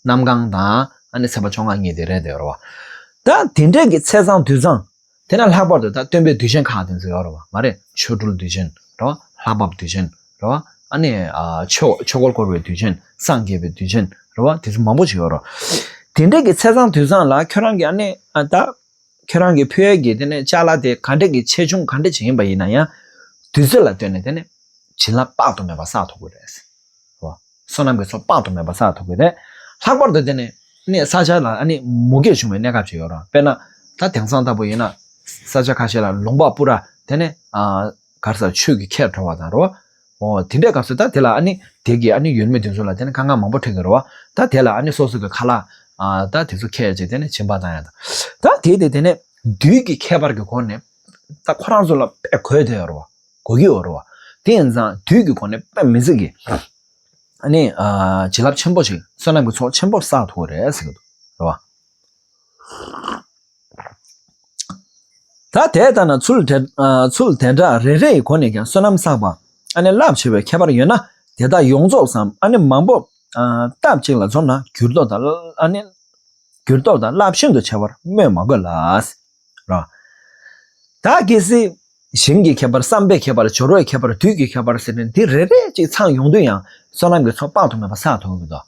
གནམ་གང་དང་ཨ་ནི་ཚེས་པ་བཅོ་ལྔ་གཉིས་དེ་རེད་དེ་རེད་བ། ད་དེ་འདྲས་ཀྱི་ཚེས་བཟང་དུས་བཟང་། དེ་ནས་ལྷག་པར་དུ་ད་སྟོན་པའི་དུས་ཆེན་ཁག་དེ་ཚོ་ཡོད་རེད་བ། མ་རེད། ཆོ་འཕྲུལ་དུས་ཆེན་རེད་བ། ལྷ་བབས་དུས་ཆེན་རེད་བ། ཨ་ནི་ཨ་ཆོས་ཆོས་འཁོར་བསྐོར་བའི་དུས་ཆེན། སངས་རྒྱས་པའི་དུས་ཆེན་རེད་བ། དེ་ཚོ་མང་པོ་ཞིག་ཡོད་རེད། དེ་འདྲས་ཀྱི་ཚེས་བཟང་དུས་བཟང་ལ་ཁྱོད་རང་གིས་ཨ་ནི་ཨ་ད། ཁྱོད་རང་གིས་ཕུལ་ཡས་ཀྱི་དེ་ནས་ཅ་ལག་དེ་ག་འདྲས་ཀྱི་ཆེ་ཆུང་ག་འདྲས་ཅིག་ཡིན་པ་ཡིན་ན་ཡང་། དུས་ཚོད་ལ་ལྟོས་ནས་དེ་ནས་བྱིན་རླབས་དཔག་ཏུ་མེད་པ་བསགས་ཐུབ་ཀྱི་རེད། རོ། བསོད་ནམས་ཀྱི་ཚོགས་དཔག་ཏུ་མེད་པ་བསགས་ཐུབ་ཀྱི་རེད། ལྷག་པར་དུ་དེ་ནས་ནི་ས་ཆ་ལ་ཨ་ནི་མུ་གེ་བྱུང་བའི་གནས་སྐབས་ཅིག་ཡོད་རེད། དཔེར་ན་ད་དེང་སང་ལྟ་བུ་ཡིན་ན་ས་ཆ་ཁ་ཤས་ལ་ལུང་པ་སྤུ་ར་དེ་ནས་ཨ་ག་རེ་ཟེར་ཆོས་ཀྱི་ཁྱད་འགྲོ་བ་དང་རོ། འོ་དེ་འདྲའི་སྐབས་སུ་ད་དེ་ལ་ཨ་ནི་དེ་གི་ཨ་ནི་ཡོད་མེད་དེ་ཚོ་ལ་དེ་ནི་དཀའ་ངལ་མང་པོ་འཕྲད་ཀྱི་རེད་བ། ད་དེ་ལ་ཨ་ནི་སོ་སོ་གི་ཁ་ལག་ཨ་ད་དེ་ཚོ་ཁྱེར་བྱས་དེ་ནི་བྱིན་པ་བཏང་ཡ་དང་། ད་དེ་དེ་དེ་ནི་དུས་ཀྱི་ཁྱད་པར་གྱི་སྒོ་ནས་ད་ཁོ་རང་ཚོ་ལ་དཔེ་དགོས་དེ་ཡོད་རེད་བ། དགོས་ཀྱི་ཡོད་རེད་བ། དེ་ཡིན་ཙང་དུས་ཀྱི་སྒོ་ནས་དཔེ་མི་སྲིད་ཀྱི་ཨ་ནི་ཨ་བྱིན་རླབས་ཆེན་པོ་ཞིག་བསོད་ནམས་ཀྱི་ཚོགས་ཆེན་པོ་བསགས་ཐུབ་ཀྱི་རེད་ཟེར་གྱི་འདུག་རེད་བ། ད་དེ་ལྟ་ན་ཚུལ་དེ་ཨ་ཚུལ་དེ་འདྲ་རེ་རེ་ཡི་སྒོ་ནས་ཀྱང་བསོད་ནམས་བསགས་པ་ཨ་ནི་རླབས་ཆེ་བའི་ཁྱད་པར་ཡོད་ན། དེ་དག་ཡོངས་རྫོགས་སམ་ཨ་ནི་མང་པོ་ཨ་སྟབས་གཅིག་ལ་འཛོམས་ན་འགྱུར་ལྡོག་དང་ཨ་ནི་འགྱུར་ལྡོག་དང་རླབས་ཤིན་ཏུ་ཆེ་བར་སྨོས་མ་དགོས་ལ། ར། ད་གལ་སྲིད་ཞིང་གི་ཁྱད་པར། བསམ་པའི་ཁྱད་པར། སྦྱོར་བའི་ཁྱད་པར། དུས་ཀྱི་ཁྱད་པར་ཟེར་ནས་འདི་རེ་རེ་གཅིག་ཚང་ཡོང་དུས་ཡང་བསོད་ནམས་ཀྱི་ཚོགས་དཔག་ཏུ་མེད་པ་བསགས་ཐུབ་ཀྱི་འདུག་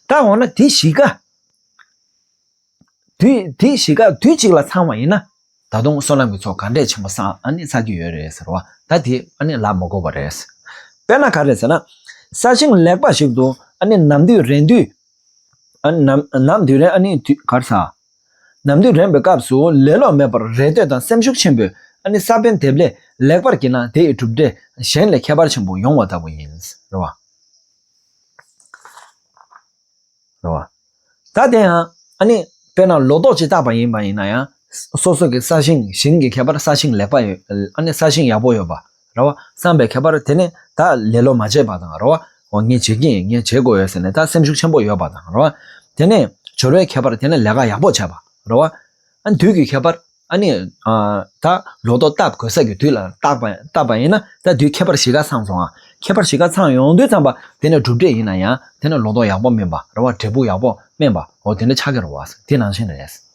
ད་འོ་ན་འདི་བཞི་ཀ་དུས་དེ་བཞི་ཀ་དུས་གཅིག་ལ་ཚང་བ་ཡིན་ན། ད་ ད་དུང་བསོད་ནམས་ཀྱི་ཚོགས་ག་འདྲས་ཆེན་པོ་བསགས་ཨ་ནི་བསགས་ཀྱི་ཡོད་རེད་ཟེར་བ། ད་དེ་ཨ་ནི་ལབ་མ་དགོས་པ་རེད། དཔེར་ན་ག་རེ་ཟེར་ན། ས་ཞིང་ལེགས་པ་ཞིག་ཏུ་ཨ་ནི་ནམ་དུས་རན་དུས། ཨ་ནི་ནམ་ནམ་དུས་རན་ཨ་ནི་དུས་ག་རེ་ཟ། ནམ་དུས་རན་པའི་སྐབས་སུ་ལེ་ལོ་མེད་པར་རེ་ལྟོས་དང་སེམས་ཤུགས་ཆེན་པོས་ཨ་ནི་ས་བོན་འདེབས་ལས་ལེགས་པར་བགྱིས་ན་དེ་ཡི་གྲུབ་འབྲས་གཞན་ལས་ཁྱད་པར་ཆེན་པོ་ཡོང་བ་ལྟ་བུ་ཡིན། རེད་བ། རེད་བ། ད་དེ་ཡང་ཨ་ནི་དཔེར་ན་ལོ་ཏོག་ཅིག་བཏགས་པ་ཡིན་པ་ཡིན་ན་ཡང་། སོ་སོ་གི་ས་ཞིང་ཞིང་གི་ཁྱད་པར་ས་ཞིང་ལེགས་པ་ཡོད། ཨ་ནི་ས་ཞིང་ཡག་པོ་ཡོད་པ། རེད་བ། བསམ་པའི་ཁྱད་པར་དེ་ནི་ད་ལེ་ལོ་མ་བྱས་པ་དང་། རེད་བ། འོ་ངས་བྱེད་ཀྱི་ཡིན། ངས་བྱེད་དགོས་ཡོད་ཟེར་ནས་ད་སེམས་ཤུགས་ཆེན་པོ་ཡོད་པ་དང་། རེད་བ། དེ་ནས་འབྱོར་བའི་ཁྱད་པར་དེ་ནི་ལས་ཀ་ཡག་པོ་བྱས་པ། རེད་བ། ཨ་ནི་དུས་ཀྱི་ཁྱད་པར། ཨ་ནི། ཨ། ད་ལོ་ཏོག་བཏབ་དགོས་ས་གི་དུས་ལ་བཏགས་པ་བཏབ་པ་ཡིན་ན་ད་དུས་ཁྱད་པར་བཞི་ཀ་ཚང་སོང་ཨ། ཁྱད་པར་བཞི་ཀ་ཚང་ཡོང་དུས་ཙམ་པ་དེ་ནས་གྲུབ་འབྲས་ཡིན་ན་ཡང་དེ་ནས་ལོ་ཏོག་ཡག་པོ་སྨིན་པ། རེད་བ། འབྲས་བུ་ཡག་པོ་སྨིན་པ། འོ་དེ་འདྲ་ཆགས་ཀྱི་རེད་བ། དེ་ནང་བཞིན་རེད།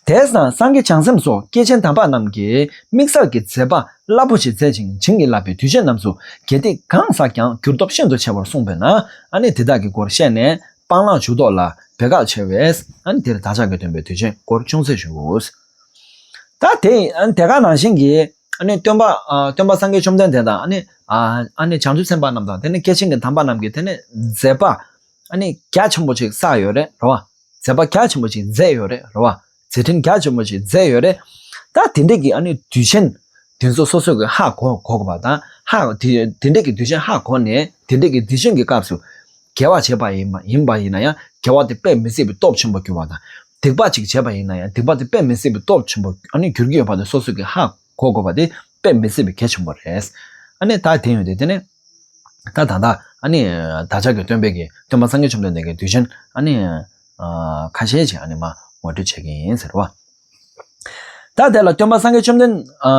དེས་ན་སངས་རྒྱས་བྱང་སེམས་སོགས་སྐྱེས་ཆེན་དམ་པ་རྣམས་ཀྱིས་དམིགས་བསལ་གྱི་མཛད་པ་རླབས་པོ་ཆེ་མཛད་ཅིང་བྱིན་གྱིས་བརླབས་པའི་དུས་ཆེན་རྣམས་སུ་དགེ་སྡིག་གང་བསགས་ཀྱང་འགྱུར་སྟོབས་ཤིན་ཏུ་ཆེ་བར་གསུངས་པས་ན། ཨ་ནི་དེ་དག་གི་སྐོར་བཤད་ནས་སྤང་བླང་ཇུས་གཏོགས་ལ་འབད་དཀའ་ཆེ་བས། ཨ་ནི་དེར་བདག་ཅག་གི་སྟོན་པའི་དུས་ཆེན་སྐོར་ཅུང་ཟད་ཞུ། ད་དེ་ཨ་ནི་དེ་ག་ནང་བཞིན་གྱི་ཨ་ནི་སྟོན་པ་ཨ་སྟོན་པ་སངས་རྒྱས་བཅོམ་ལྡན་འདས་དང་ཨ་ནི་ཨ་ནི་བྱང་ཆུབ་སེམས་དཔའ་རྣམས་དང་དེ་ནི་སྐྱེས་ཆེན་གྱི་དམ་པ་རྣམས་ཀྱིས་དེ་ནི་མཛད་པ་ཨ་ནི་རྒྱ་ཆེན་པོ་ཅིག་བསགས་ཡོད་རེད། རེད་བ། མཛད་པ་རྒྱ་ཆེན་པོ་ཅིག་མཛད་ཡོད་རེད། རེད་བ། མཛད་འཕྲིན་རྒྱ་ཆེན་པོ་ཅིག་མཛད་ཡོད་རེད། ད་དེ་འདྲས་ཀྱི་ཨ་ནི་དུས་ཆེན་དེ་ཚོ་སོ་སོ་གི་ཧ་གོ་གོ་དགོས་པ་དང་། ཧ་དེ་དེ་འདྲས་ཀྱི་དུས་ཆེན་ཧ་གོ་ནས་དེ་འདྲས་ཀྱི་དུས་ཆེན་གྱི་སྐབས་སུ་དགེ་བ་བྱས་པ་ཡིན་པ་ཡིན་པ་ཡིན་ན་ཡང་དགེ་བ་དེ་དཔེ་མི་སྲིད་པའི་སྟོབས་ཆེན་པོ་འགྱུར་བ་དང་། སྡིག་པ་ཅིག་བྱས་པ་ཡིན་ན་ཡང་སྡིག་པ་དེ་དཔེ་མི་སྲིད་པའི་སྟོབས་ཆེན་པོ་ཨ་ནི་འགྱུར་གྱི་ཡོད་པ་དེ་སོ་སོ་གི་ཧ་གོ་དགོས་པ་དེ་དཔེ་མི་སྲིད་པའི་གལ་ཆེན་པོ་རེད། ཨ་ནི་ད་དེ་ཡོད་དེ་དེ་ནི། ད་ད་ལྟ་ཨ་ནི་བདག་ཅག་གི་སྟོན་པའི་གི་སྟོན་པ་སངས་རྒྱས་བཅོམ་ལྡན་འདས་ཀྱི་དུས་ཆེན་ཨ་ནི་ཨ་ཁ་ཤས་ཅིག་ཨ་ནི་མ་ངོ་སྤྲོད་བྱེད་ཀྱི་ཡིན་ཟེར་བ། ད་དེ་ལ་སྟོན་པ་སངས་རྒྱས་བཅོམ་ལྡན་ཨ་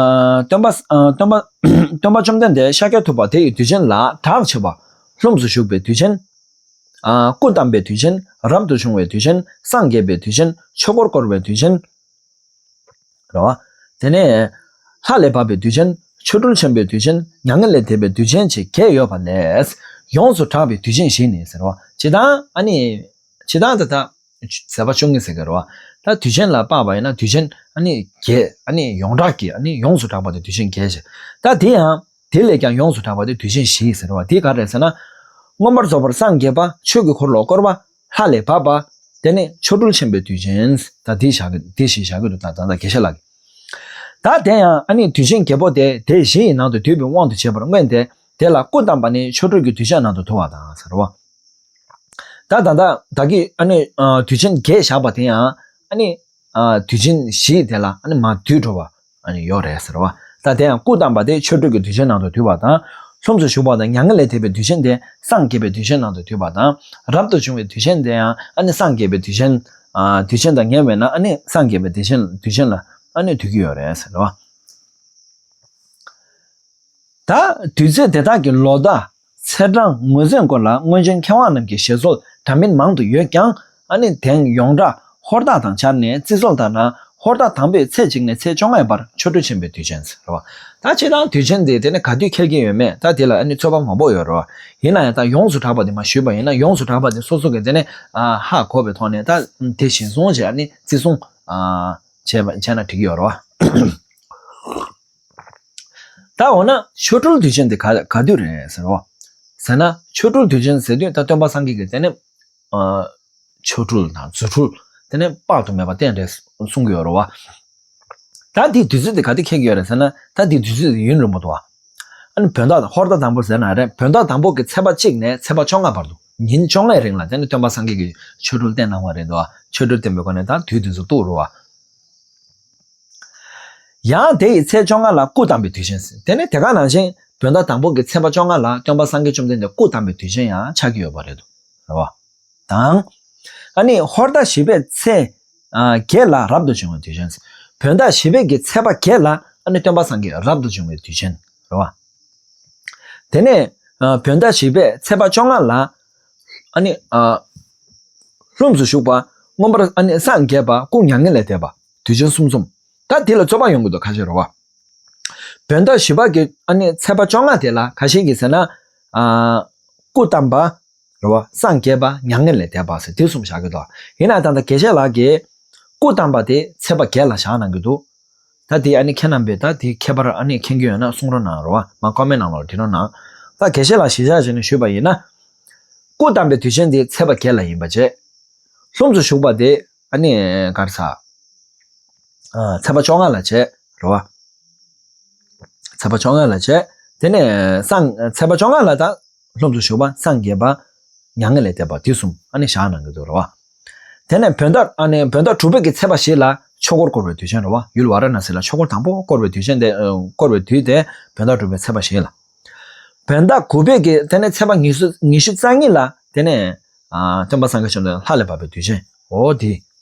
སྟོན་པ་ཨ་སྟོན་པ་སྟོན་པ་བཅོམ་ལྡན་འདས་ཤཱཀྱ་ཐུབ་པ་དེ་ཡི་དུས་ཆེན་ལ་གྲགས་ཆེ་བ། ལྷུམས་སུ་ཞུགས་པའི་དུས་ཆེན། ཨ་སྐུ་བལྟམས་པའི་དུས་ཆེན། རབ་ཏུ་བྱུང་བའི་དུས་ཆེན། སངས་རྒྱས་པའི་དུས་ཆེན། ཆོས་འཁོར་བསྐོར་བའི་དུས་ཆེན། རེད་བ། དེ་ནས་ལྷ་ལས་བབས་པའི་དུས་ཆེན། ཆོ་འཕྲུལ་ཆེན་པོའི་དུས་ཆེན། མྱ་ངན་ལས་འདས་པའི་དུས་ཆེན་བཅས་བརྒྱད་ཡོད་པ་ལས། ཡོངས་སུ་གྲགས་པའི་དུས་ཆེན་བཞི་ནི་ཟེར་བ། སྤྱིར་བཏང་ཨ་ནི། སྤྱིར་བཏང་ད་ལྟ། མཛད་པ་བཅུ་གཉིས་ཟེར་གི་རེད་བ། ད་དུས་ཆེན་ལ་དཔག་པ་ཡིན་ན་དུས་ཆེན་ཨ་ནི་བརྒྱད། ཨ་ནི་ཡོངས་གྲགས་ཀྱི་ཨ་ནི་ཡོངས་སུ་གྲགས་པ་དེ་དུས་ཆེན་བརྒྱད་ཞེས། ད་དེ་ཡང་། དེ་ལས་ཀྱང་ཡོངས་སུ་གྲགས་པ་དེ་དུས་ཆེན་བཞི་ཟེར་བ་དེ་ག་རེ་ཟེར་ན། མངོན་པར་རྫོགས་པར་སངས་རྒྱས་པ། ཆོས་ཀྱི་འཁོར་ལོ་བསྐོར་བ། ལྷ་ལས་བབས་པ། དེ་ནས་ཆོ་འཕྲུལ་ཆེན་པོའི་དུས་ཆེན། ད་དེ་བཞག་གི་དེ་བཞི་བཞག་གི་འདུག་ད་ད་ད་དགེ་བཤེས་ལགས་ཀྱིས། ད་དེ་ཡང་ཨ་ནི་དུས་ཆེན་བརྒྱད་པོ་དེ་དེ་བཞི་ཡི་ནང་དུ་འདུས་པའི་དབང་དུ་བྱས་པར་མངོན་ཏེ། དེ་ལ་སྐུ་བལྟམས་པ་ནི་ཆོ་འཕྲུལ་གྱི་དུས་ཆེན་ནང་དུ་ཐུབ་པ་དང་ཟེར་བ། ད་ད་ད་ད་གི་ཨ་ནི་ཨ་དུས་ཆེན་བརྒྱད་བཞག་པ་དེ་ཡང་ཨ་ནི་ཨ་དུས་ཆེན་བཞི་དེ་ལ་ཨ་ནི་མར་བསྡུས་འགྲོ་བ་ཨ་ནི་ཡོད་རེད་ཟེར་བ། ད་དེ་ཡང་སྐུ་བལྟམས་པ་དེ་ཆོ་འཕྲུལ་གྱི་དུས་ཆེན་ནང་དུ་འདུས་པ་དང་། ལྷུམས་སུ་ཞུགས་པ་དང་མྱ་ངན་ལས་འདས་པའི་དུས་ཆེན་དེ་སངས་རྒྱས་པའི་དུས་ཆེན་ནང་དུ་འདུས་པ་དང་། རབ་ཏུ་བྱུང་བའི་དུས་ཆེན་དེ་ཡང་ཨ་ནི་སངས་རྒྱས་པའི་དུས་ཆེན་ཨ་དུས་ཆེན་དང་ཉེ་བས་ན་ཨ་ནི་སངས་རྒྱས་པའི་དུས་ཆེན་དུས་ཆེན་ལ་ཨ་ནི་འདུས་ཀྱི་ཡོད་རེད་ཟེར་བ། ད་དུས་ཚོད་དེ་དག་གི་ལོ་ཟླ། ཚེས་གྲངས་ངོས་འཛིན་སྐོར་ལ་སྔོན་བྱོན་མཁས་དབང་རྣམས་ཀྱི་བཞེད་སྲོལ་འདྲ་མིན་མང་དུ་ཡོད་ཀྱང་། ཨ་ནི་དེང་ཡོངས་གྲགས་ཧོར་ཟླ་དང་སྦྱར་ནས་བརྩི་སྲོལ་ལྟར་ན། ཧོར་ཟླ་དང་པོའི་ཚེས་གཅིག་ནས་ཚེས་བཅོ་ལྔའི་བར་ཆོ་འཕྲུལ་ཆེན་པོའི་དུས་ཆེན་ཟེར་བ། ད་སྤྱིར་བཏང་དུས་ཆེན་དེ་དེ་ནི་ག་དུས་འཁེལ་གྱི་ཡོད་མེད་ད་དེ་ལ་ཨ་ནི་རྩོད་པ་མང་པོ་ཡོད་རེད་བ། ཡིན་ན་ཡང་ད་ཡོངས་སུ་གྲགས་པ་དེ་མར་ཞུས་པ་ཡིན་ན། ཡོངས་སུ་གྲགས་པ་དེ་སོ་སོ་གི་དེ་ནི་ཨ་ཧ་གོ་བའི་ཐོག་ནས་ད་དེ་གཞིར་བཟུང་བྱས་ཨ་ནི་བརྩི་སྲུང་ཨ་བྱས་པ་བྱས་ན་འགྲིག་གི་ཡོད་རེད་བ། ད་འོ་ན་ཆོ་འཕྲུལ་དུས་ཆེན་དེ་ག་ག་དུས་རེད་ཟེར་བ། ཟེར་ན་ཆོ་འཕྲུལ་དུས་ཆེན་ཟེར་དུས་ད་སྟོན་པ་སངས་རྒྱས་ཀྱིས་དེ་ནི་ཨ་ཆོ་འཕྲུལ་དང་རྫུ་འཕྲུལ་དེ་ནི་དཔག་ཏུ་མེད་པ་བསྟན་རེད་གསུང་གི་ཡོད་རེད་བ། ད་དེའི་དུས་ཚོད་དེ་ག་དུས་འཁེལ་གྱི་ཡོད་རེད་ཟེར་ན། ད་དེའི་དུས་ཚོད་དེ་ཡུན་རིང་པོ་འདུག་བ། ཨ་ནི་བོད་ཟླ་ཧོར་ཟླ་དང་པོ་ཟེར་ན་རེད། བོད་ཟླ་དང་པོ་གི་ཚེས་པ་གཅིག་ནས་ཚེས་པ་བཅོ་ལྔ་བར་དུ་ཉིན་བཅོ་ལྔའི་རིང་ལ་དེ་ནི་སྟོན་པ་སངས་རྒྱས་ཀྱིས་ཆོ་འཕྲུལ་བསྟན་གནང་བ་རེད་འདུག་བ། ཆོ་འཕྲུལ་བསྟན་པའི་སྒོ་ནས་ད་དུས་དེ་ཚོ་གཏུགས་རེད་བ། ཡང་དེ་ཡི་ཚེས་བཅོ་ལྔ་ལ་སྐུ་བལྟམས་པའི་དུས་ཆེན་ཟེར། དེ་ནི་དེ་ག་ནང་བཞིན་བོད་ཟླ་དང་པོ་གི་ཚེས་པ་བཅོ་ལྔ་ལ་སྟོན་པ་སངས་རྒྱས་བཅོམ་ལྡན་འདས་སྐུ་བལྟམས་པའི་དུས་ཆེན་ཡང་ཆགས་ཀྱི་ཡོད་པ་རེད་འདུག་རེད་བ། དང་། ཨ་ནི་ཧོར་ཟླ་བཞི་པའི་ཚེས་ཨ་བརྒྱད་ལ་རབ་ཏུ་བྱུང་བའི་དུས་ཆེན་ཟེར། བོད་ཟླ་བཞི་པའི་གི་ཚེས་པ་བརྒྱད་ལ་ཨ་ནི་སྟོན་པ་སངས་རྒྱས་རབ་ཏུ་བྱུང་བའི་དུས་ཆེན་རེད་བ། དེ་ནས་ཨ་བོད་ཟླ་བཞི་པའི་ཚེས་པ་བཅོ་ལྔ་ལ་ཨ་ནི་ཨ་ལྷུམས་སུ་ཞུགས་པ། མངོན་པར་ཨ་ནི་སངས་རྒྱས་པ། སྐུ་མྱ་ངན་ལས་འདས་པ། དུས་ཆེན་གསུམ་འཛོམས། ད་དེ་ལ་རྩོད་པ་ཡོང་གི་འདུག་ཁ་ཤས་རེད་བ། བོད་ཟླ་བཞི་པ་གི་ཨ་ནི་ཚེས་པ་བཅོ་ལྔ་དེ་ལ་ཁ་ཤས་ཀྱིས་ཟེར་ན། ཨ་སྐུ་བལྟམས་པ། རེད་བ། སངས་རྒྱས་པ། མྱ་ངན་ལས་འདས་པ་ཟེར་དེ་གསུམ་བཞག་གི་འདུག་ཡིན་ན་ད་ལྟ་དགེ་བཤེས་ལགས་ཀྱིས། སྐུ་བལྟམས་པ་དེ་ཚེས་པ་བརྒྱད་ལ་བཞག་གནང་གི་འདུག་ད་དེ་ཨ་ནི་ཁྱེད་རྣམ་པས་ད་དེ་ཁྱད་པར་ཨ་ནི་མཁྱེན་གྱི་ཡོད་ན་གསུང་རོགས་གནང་རོགས། མ་ཀོ་མེན་ནང་ལོགས་འབྲི་རོགས་གནང་། ད་དགེ་བཤེས་ལགས་གཞི་བཞག་བྱས་ནས་ཞུས་པ་ཡིན་ན། སྐུ་བལྟམས་པའི་དུས་ཆེན་དེ་ཚེས་པ་བརྒྱད་ལ་ཡིན་པ་བྱས། ལྷུམས་སུ་ཞུགས་པ་དེ་ཨ་ནི་ག་རེ་ཟ། ཨ། ཚེས་པ་བཅོ་ལྔ་ལ་བྱས་རེད་བ། ཚེས་པ་བཅོ་ལྔ་ལ་བྱས། དེ་ནས་སངས་ཚེས་པ་བཅོ་ལྔ་ལ་ད་ལྷུམས་སུ་ཞུགས་པ། སངས་རྒྱས་པ། མྱ་ངན་ལས་འདས་པ། དེ་གསུམ་ཨ་ནི་བཞག་གནང་གི་འདུག་རེད་བ། དེ་ནས་བོད་ཟླ་ཨ་ནི་བོད་ཟླ་དྲུག་པའི་གི་ཚེས་པ་བཞི་ལ་ཆོས་འཁོར་བསྐོར་བའི་དུས་ཆེན་རེད་བ། ཡུལ་ཝཱ་ར་ཎཱ་སི་ལ་ཆོས་འཁོར་དང་པོ་བསྐོར་བའི་དུས་ཆེན་དེ། ཨ། བསྐོར་བའི་དུས་དེ་བོད་ཟླ་དྲུག་པའི་ཚེས་པ་བཞི་ལ། བོད་ཟླ་དགུ་པའི་གི་དེ་ནས་ཚེས་པ་ཉི་ཤུ་ཉི་ཤུ་རྩ་གཉིས་ལ་དེ་ནས། ཨ། སྟོན་པ་སངས་རྒྱས་བཅོམ་ལྡན་འདས་ལྷ་ལས་བབས་པའི་དུས་ཆེན། འོ་དེ།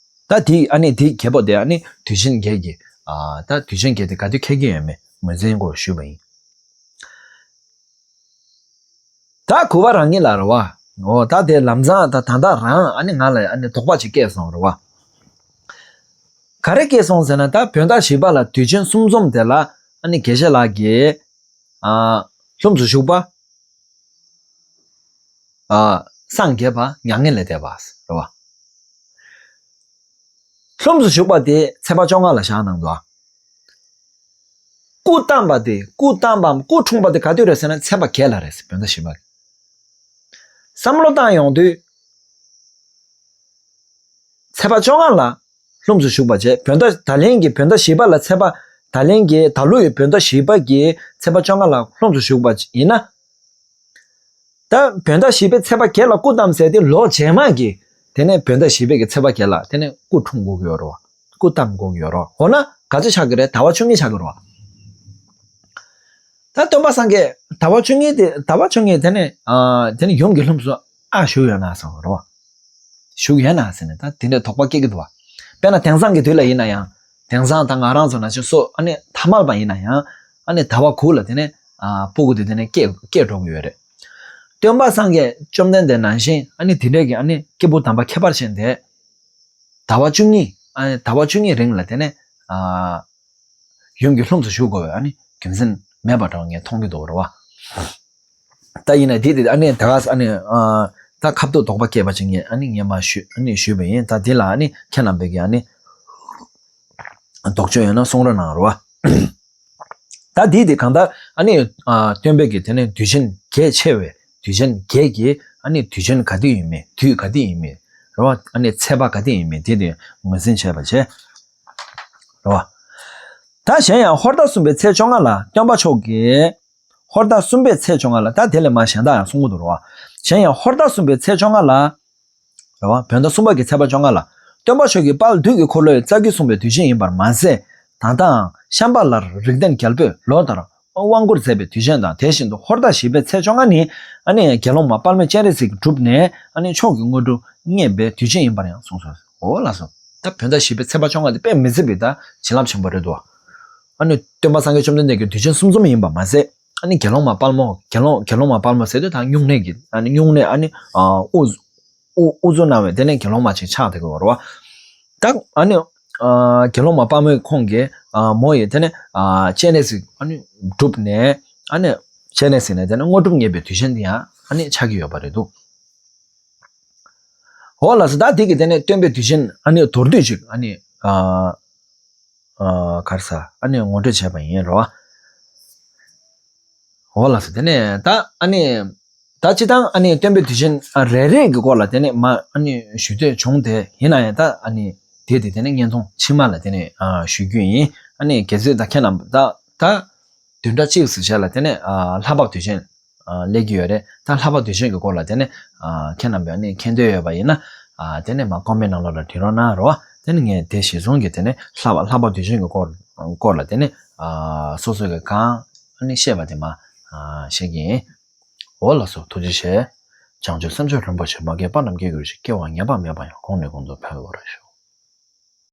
ད་དེ་ཨ་ནི་དེ་རྒྱལ་པོ་དེ་ཨ་ནི་དུས་ཆེན་བརྒྱད་ཀྱི། ཨ། ད་དུས་ཆེན་བརྒྱད་དེ་ག་དུས་འཁེལ་གྱི་ཡོད་མེད་ངོས་འཛིན་སྐོར་ཞུས་པ་ཡིན། ད་གུས་པ་རང་ཉིད་ལ་རེད་བ། འོ་ད་དེ་ལམ་སང་ད་ད་ད་རང་ཨ་ནི་ང་ལ་ཨ་ནི་དོགས་པ་ཅིག་སྐྱེས་སོང་རེད་བ། ག་རེ་སྐྱེས་སོང་ཟེར་ན། ད་བོད་ཟླ་བཞི་པ་ལ་དུས་ཆེན་གསུམ་འཛོམས་དེ་ལ་ཨ་ནི་དགེ་བཤེས་ལགས་ཀྱིས། ཨ། ལྷུམས་སུ་ཞུགས་པ། ཨ། སངས་རྒྱས་པ། མྱ་ངན་ལས་འདས་པ་རེད་བ། ལྷུམས་སུ་ཞུགས་པ་དེ་ཚེས་པ་བཅོ་ལྔ་ལ་བཞག་གནང་འདུག་སྐུ་བལྟམས་པ་དེ། སྐུ་བལྟམས་པའམ་སྐུ་འཁྲུངས་པ་དེ་ག་དུས་རེད་ཟེར་ན་ཚེས་པ་བརྒྱད་ལ་རེད་ཟེར། བོད་ཟླ་བཞི་པ་གི། བསམ་བློ་བཏང་ཡོང་དུས། ཚེས་པ་བཅོ་ལྔ་ལ་ལྷུམས་སུ་ཞུགས་པ་བྱས། བོད་ཟླ་ད་ལན་གྱི་བོད་ཟླ་བཞི་པ་ལ་ཚེས་པ། ད་ལན་གྱི་ད་ལོའི་བོད་ཟླ་བཞི་པ་གི་ཚེས་པ་བཅོ་ལྔ་ལ་ལྷུམས་སུ་ཞུགས་པ་ཡིན་ན། ད་བོད་ཟླ་བཞི་པའི་ཚེས་པ་བརྒྱད་ལ་སྐུ་བལྟམས་ཟེར་དེ་ལོ་རྗེས་མ་གི། དེ་ནས་བོད་ཟླ་བཞི་པའི་གི་ཚེས་པ་བརྒྱད་ལ་དེ་ནས་སྐུ་འཁྲུངས་དགོས་ཀྱི་ཡོད་རེད་བ། སྐུ་བལྟམས་དགོས་ཀྱི་ཡོད་རེད་བ། འོ་ན་ག་ཚོད་ཆགས་ཀྱི་རེད། ཟླ་བ་བཅུ་གཉིས་ཆགས་ཀྱི་རེད་བ། ད་སྟོན་པ་སངས་རྒྱས་ཟླ་བ་བཅུ་གཉིས་དེ། ཟླ་བ་བཅུ་གཉིས་དེ་ནས། ཨ། དེ་ནས་ཡུམ་གྱི་ལྷུམས་སུ་ཨ་བཞུགས་ཡོད་ན་བསམ་གྱི་རེད་བ། བཞུགས་ཡོད་ན་ཟེར་ནས་ད་དེ་འདྲའི་དོགས་པ་སྐྱེ་གི་འདུག་བ། དཔེར་ན་དེང་སང་གི་དུས་ལ་ཡིན་ན་ཡང་། དེང་སང་ད་ང་རང་ཚོ་ནང་བཞིན་སོ་ཨ་ནི་ཐ་མལ་པ་ཡིན་ན་ཡང་། ཨ་ནི་ཟླ་བ་དགུ་ལ་དེ་ནས། ཨ། སྤུ་གུ་དེ་དེ་ནས་སྐྱེ་སྐྱེ་འགྲོ་གི་ཡོད་རེད། སྟོན་པ་སངས་རྒྱས་བཅོམ་ལྡན་འདས་ནང་བཞིན་ཨ་ནི་དེ་འདྲའི་གི་ཨ་ནི་སྐྱེས་བུ་དམ་པ་ཁྱད་པར་ཅན་དེ། ཟླ་བ་བཅུ་གཉིས། ཨ། ཟླ་བ་བཅུ་གཉིས་རིང་ལ་དེ་ནས། ཨ། ཡུམ་གྱི་ལྷུམས་སུ་བཞུགས་དགོས་པའི་ཨ་ནི་རྒྱུ་མཚན་མེད་པ་འདྲ་བ་ངས་མཐོང་གི་འདུག་རེད་བ། ད་ཡིན་ན་དེ་དེ་ཨ་ནི་ད་ག་ཨ་ནི། ཨ། ད་ཁ་ཐུག་དོགས་པ་སྐྱེས་པ་ཅིག་ངས་ཨ་ནི་ངས་མ་ཞུ་ཨ་ནི་ཞུས་པ་ཡིན། ད་དེ་ལ་ཨ་ནི་ཁྱེད་རྣམ་པས་ཀྱི་ཨ་ནི་དོགས་གཅོད་ཡོད་ན་གསུང་རོགས་གནང་རེད་བ། ད་དེ་དེ་གང་ལྟར་ཨ་ནི། ཨ། སྟོན་པའི་གི་དེ་ནས་དུས་ཆེན་གལ་ཆེ་བའི་དུས་ཆེན་བརྒྱད་ཀྱི་ཨ་ནི་དུས་ཆེན་ག་དུས་ཡིན་མིན། དུས་ག་དུས་ཡིན་མིན་རེད་བ། ཨ་ནི་ཚེས་པ་ག་དུས་ཡིན་མིན་དེ་དེ་ངོས་འཛིན་བྱས་པ་བྱས། རེད་བ། ད་གཞན་ཡང་ཧོར་ཟླ་གསུམ་པའི་ཚེས་བཅོ་ལྔ་ལ་སྟོན་པ་མཆོག་གིས། ཧོར་ཟླ་གསུམ་པའི་ཚེས་བཅོ་ལྔ་ལ། ད་དེ་ལས་མ་གཞན་དག་ཡང་གསུང་གི་འདུག་རེད་བ། གཞན་ཡང་ཧོར་ཟླ་གསུམ་པའི་ཚེས་བཅོ་ལྔ་ལ། རེད་བ། བོད་ཟླ་གསུམ་པ་གི་ཚེས་པ་བཅོ་ལྔ་ལ། སྟོན་པ་མཆོག་གིས་དཔལ་དུས་ཀྱི་འཁོར་ལོའི་རྩ་རྒྱུད་གསུངས་པའི་དུས་ཆེན་ཡིན་པར་མ་ཟད། ད་ལྟའང་ཤམྦྷ་ལར་རིགས་ལྡན་རྒྱལ་པོས་ལོ་ལྟར་དབང་བསྐུར་མཛད་པའི་དུས་ཆེན་དང་། དེ་བཞིན་དུ་ཧོར་ཟླ་བཞི་པའི་ཚེས་བཅོ་ལྔ་ནི་ཨ་ནི་དགེ་སློང་མ་དཔལ་མོ་སྤྱན་རས་གཟིགས་གྲུབ་ནས་ཨ་ནི་མཆོག་གི་དངོས་གྲུབ་བརྙེས་པའི་དུས་ཆེན་ཡིན་པར་ཡང་གསུངས་སོ། འོ་ལགས་སོ། ད་བོད་ཟླ་བཞི་པའི་ཚེས་པ་བཅོ་ལྔ་དེ་དཔེ་མི་སྲིད་པའི་ད་བྱིན་རླབས་ཆེན་པོ་རེད་འདུག་ཨ་ནི་སྟོན་པ་སངས་རྒྱས་བཅོམ་ལྡན་འདས་ཀྱི་དུས་ཆེན་གསུམ་འཛོམས་ཡིན་པ་མ་ཟད། ཨ་ནི་དགེ་སློང་མ་དཔལ་མོ། དགེ་སློང་། དགེ་སློང་མ་དཔལ་མོ་ཟེར་དུས་ད་སྨྱུང་གནས་ཀྱི། ཨ་ནི་སྨྱུང་གནས། ཨ་ནི། ཨ། དབུ་དབུ་དབུ་གཙོ་གནང་བའི་དེ་ནས་དགེ་སློང་མ་ཅིག་ཆགས་བསྡད་ཀྱི་ཡོད་རེད་བ། ད་ཨ་ནི། ཨ། དགེ་སློང་མ་དཔལ་མོའི་ཁོང་གིས། ཨ། མོ་ཡི་དེ་ནས། ཨ། སྤྱན་རས་གཟིགས་ཨ་ནི་གྲུབ་ནས། ཨ་ནི་སྤྱན་རས་གཟིགས་ནས་དེ་ནས་དངོས་གྲུབ་བརྙེས་པའི་དུས་ཆེན་དེ་ཡང་ཨ་ནི་ཆགས་ཀྱི་ཡོད་པ་རེད་འདུག་འོ་ལགས་སོ། ད་དེ་གི་དེ་ནས་སྟོན་པའི་དུས་ཆེན་ཨ་ནི་མདོར་བསྡུས་ཅིག་ཨ་ནི། ཨ། ཨ། ག་རེ་ཟ། ཨ་ནི་ངོ་སྤྲོད་བྱས་པ་ཡིན་རེད་བ། འོ་ལགས་སོ། དེ་ནས་ད་ཨ་ནི། ད་སྤྱིར་བཏང་ཨ་ནི་སྟོན་པའི་དུས་ཆེན་རེ་རེ་གི་སྐོར་ལ་དེ་ནས་མ་ཨ་ནི་ཞུ་འདོད་བྱུང་སྟེ། ཡིན་ན་ཡང་ད་ཨ་ནི་དེ་དེ་དེ་ནས་བརྙན་ཐུང་ཕྱི་མ་ལ་དེ་ནས་ཨ་ཞུ་རྒྱུ་ཡིན། ཨ་ནི་གལ་སྲིད་ད་ཁྱེད་རྣམས་ད་ད་བདུན་ཕྲག་གཅིག་ཙམ་རྗེས་ལ་དེ་ནས་ཨ་ལྷག་པ་དུས་ཆེན་ཨ་སླེབས་ཀྱི་ཡོད་རེད། ད་ལྷག་པ་དུས་ཆེན་གྱི་སྐོར་ལ་དེ་ནས་ཨ་ཁྱེད་རྣམ་པས་ཨ་ནི་མཁྱེན་འདོད་ཡོད་པ་ཡིན་ན། ཨ་དེ་ནས་མ་ཀོ་མེན་ནང་ལོགས་ལ་འབྲི་རོགས་གནང་རོགས། དེ་ནས་ངས་དེ་གཞིར་བཟུང་གིས་དེ་ནས་ལྷག་པ་ལྷག་པ་དུས་ཆེན་གྱི་སྐོར་སྐོར་ལ་དེ་ནས་ཨ་སོ་སོ་གིས་གང་ཨ་ནི་ཤེས་པ་དེ་མར་ཨ་བཤད་ཀྱི་ཡིན། འོ་ལགས་སོ། ཐུགས་རྗེ་ཆེ། བྱང་ཆུབ་སེམས་མཆོག་རིན་པོ་ཆེ། མ་སྐྱེས་པ་རྣམས་སྐྱེ་གྱུར་ཅིག་སྐྱེ་བ་ངེས་པ་མེད་པ་ཡང་། གོང་ནས་གོང་དུ་འཕེལ་བར་ཤོག